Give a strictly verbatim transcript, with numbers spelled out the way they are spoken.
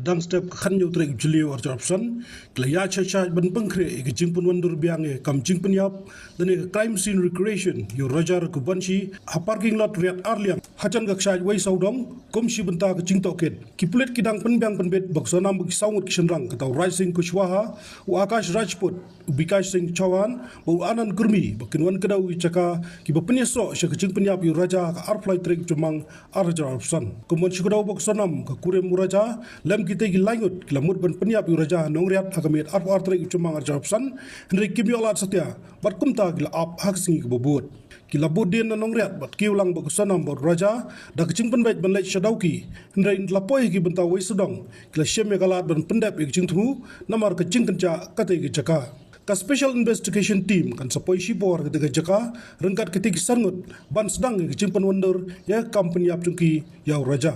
Dang step ka khathynñiew tarik Jylliew arhajar arphew san, ki la ïaid shai shai ban pynkhreh ïa ka jingpynwandur biang ïa ka kam jingpynïap lane ka crime scene recreation ïa u Raja Raghuvanshi ha parking lot Riat Arliang hajan ka kshaid wei sawdong kum shi bynta ka jingtohkit. Ki pulit ki dang pynbiang pynbit ba ka Sonam bad ki saw ngut ki shynrang, kata u Raj Singh Kushwaha, u Akash Rajput, u Bikash Singh Chauhan bad u Anand Gurmi, ba kin wan kdew ïa ki jaka kiba pynïasoh sha ka jingpynïap ïa u Raja ha ka arphew lai tarik Jymmang arhajar arphew san. Kumban shu kdew ba ka Sonam ka kurim u Raja lem kitei ki lai ngut ki la mut ban pynïap ïa u Raja ha Nongriat ha ka miet arphew ar tarik Jymmang arhajar arphew san, hynrei kim ïoh lad satia bad kumta ki la ap ha ka sngi kaba bud. Ki la bud dien na Nongriat bad kiew lang ba ka Sonam bad u Raja da ka jingpynbeit ban leit sha Dawki, hynrei hynda la poi ha ki bynta wei sawdong ki la shim ïa ka lad ban pyndep ïa ka jingthmu namar ka jingkynjah katei ka jaka. Ka Special Investigation Team kan sa poi shipor ha katei ka jaka ryngkat kitei ki san ngut ban sdang ïa ka jingpynwandur ïa ka kam pynïap jong ki ïa u Raja.